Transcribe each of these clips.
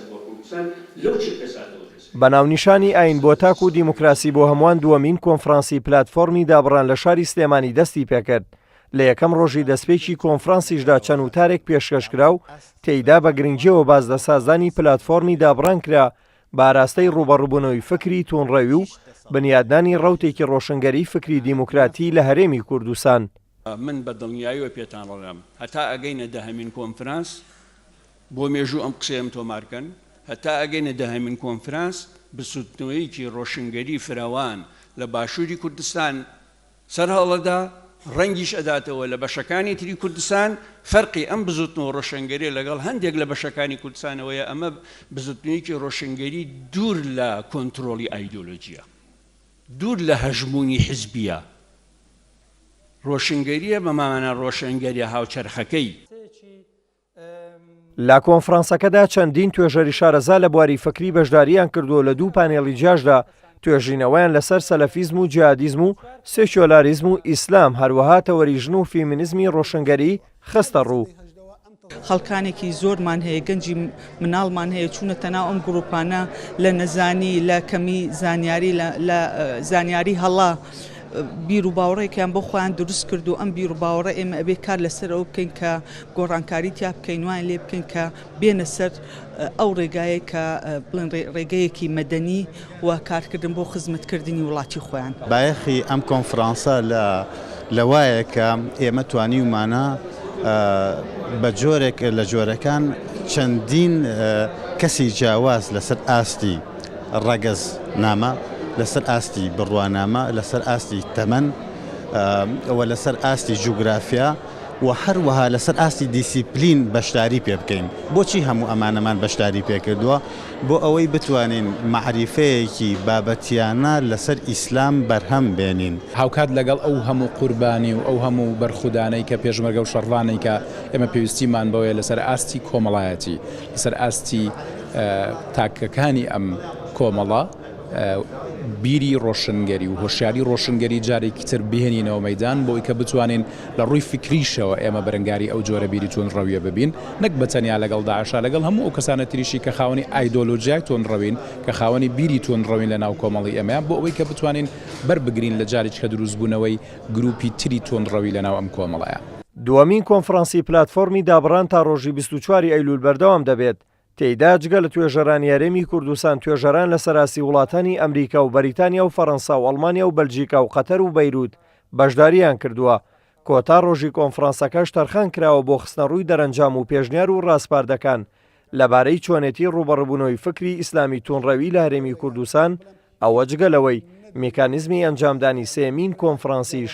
بۆ کوردستان لەو چرکەساتەوە دەست پێ بە ناونیشانی ئایین بۆ تاک و دیموکراسی بۆ هەمووان دووەمین کۆنفرانسی پلاتفۆرمی دابڕان لە شاری سلێمانی دەستی پێکرد. لە یەکەم ڕۆژی دەستپێکی کۆنفرانسیشدا چەند وتارێک پێشکەش کرا و تێیدا بە گرنگییەوە باس لە سازدانی پلاتفۆرمی دابڕان کرا بە ئاراستەی ڕووبەڕووبوونەوەی فکری توندڕەوی و بنیادنانی ڕەوتێکی ڕۆشنگەریی فکری دیموکراتی لە هەرێمی کوردستان. من بە دڵنیاییەوە پێتان ڕەڵێم هەتا ئەگەینە دەهەمین کۆنفرانس، بۆ مێژوو ئەم قسەیەم تۆمار کەن، هەتا ئەگەینە دەهەمین کۆنفرانس بزوتنەوەیەکی ڕۆشنگەری فرەوان لە باشووری کوردستان سەرهەڵەدا، ڕەنگیش ئەداتەوە لە بەشەکانی تری کوردستان، فەرقی ئەم بزوتنەوە ڕۆشنگەریە لەگەڵ هەندێک لە بەشەکانی کوردستان ئەوەیە ئەمە بزوتنەوەیەکی ڕۆشنگەری دوور لە کۆنترۆڵی ئایدۆلۆجیە، دوور لە هەژموونی حزبیە، ڕۆشنگەریە بە مانا ڕۆشنگەریە هاوچەرخەکەی. لە کۆنفرانسەکەدا چەندین توێژەری شارەزا لە بواری فکری بەشدارییان کردووە لە دوو پانێڵی جیاشدا توێژینەوەیان لەسەر سەلەفیزم و جیهادیزم و سێکیۆلاریزم و ئیسلام هەروەها تەوەری ژن و فیمینزمی ڕۆشنگەری خستە ڕوو. خەڵکانێکی زۆرمان هەیە، گەنجی مناڵمان هەیە چوونەتە ناو ئەم گروپانە لە نەزانی، لە کەمی زانیاری، لە زانیاری هەڵە بیر و باوەڕێکیان بۆ خۆیان دروست کرد و ئەم بیر و باوەڕە ئێمە ئەبێ کار لەسەر ئەوە بکەین کە گۆڕانکاری تیا بکەین وایان لێ بکەین کە بێنە سەر ئەو ڕێگایەی کە بڵێن ڕێگەیەکی مەدەنی و کارکردن بۆ خزمەتکردنی وڵاتی خۆیان. بایەخی ئەم کۆنفرانسە لە لەوایە کە ئێمە توانیومانە بە جۆرێک لە جۆرەکان چەندین کەسی جیاواز لەسەر ئاستی ڕەگەزنامە، لەسەر ئاستی بڕوانامە، لەسەر ئاستی تەمەن و لەسەر ئاستی جوگرافیا و هەروەها لەسەر ئاستی دیسیپلین بەشداری پێ بکەین. بۆچی هەموو ئەمانەمان بەشداری پێ کردووە؟ بۆ ئەوەی بتوانین مەعریفەیەکی بابەتیانە لەسەر ئیسلام بەرهەم بێنین. هاوکات لەگەڵ ئەو هەموو قوربانی و ئەو هەموو بەرخودانەی کە پێشمەرگە و شەڕڤانەی کە ئێمە پێویستیمان بەوەیە لەسەر ئاستی کۆمەڵایەتی، لەسەر ئاستی تاکەکانی ئەم کۆمەڵە بیری ڕۆشنگەری و هۆشیاری ڕۆشنگەری جارێکی تر بهێنینەوە مەیدان بۆی کە بتوانین لە ڕووی فیکریشەوە ئێمە بەرەنگاری ئەو جۆرە بیری توندڕەویە ببین نەک بە تەنیا لەگەڵ داعشا لەگەڵ هەموو ئەو کەسانە تریشی کە خاوەنی ئایدۆلۆجیای توندڕەوین کە خاوەنی بیری توندڕەوین لە ناو کۆمەڵی ئێمەیان بۆ ئەوەی کە بتوانین بەر بگرین لە جارێکی کە دروستبوونەوەی گروپی تری توندڕەوی لە ناو ئەم کۆمەڵەیە. دووەمین کۆنفرانسی پلاتفۆرمی دابڕان تا ڕۆژی 24 ی ئەیلول بەردەوام دەبێت، تێیدا جگە لە توێژەرانی هەرێمی کوردستان توێژەران لە سەراستی وڵاتانی ئەمریکا و بەریتانیا و فەرەنسا و ئەڵمانیا و بەلجیکا و قەتەر و بەیروت بەشدارییان کردووە. کۆتا ڕۆژی کۆنفرانسەکەش تەرخان کراوە بۆ خستنەڕووی دەرەنجام و پێشنیار و ڕاسپاردەکان لەبارەی چۆنێتی ڕووبەڕووبوونەوەی فکری ئیسلامی توندڕەوی لە هەرێمی کوردستان، ئەوە جگە لەوەی میکانیزمی ئەنجامدانی سێیەمین کۆنفرانسیش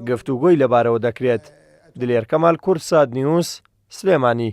گفتوگۆی لەبارەوە دەکرێت. دلێر کەمال، کوردسات نیوز، سلێمانی.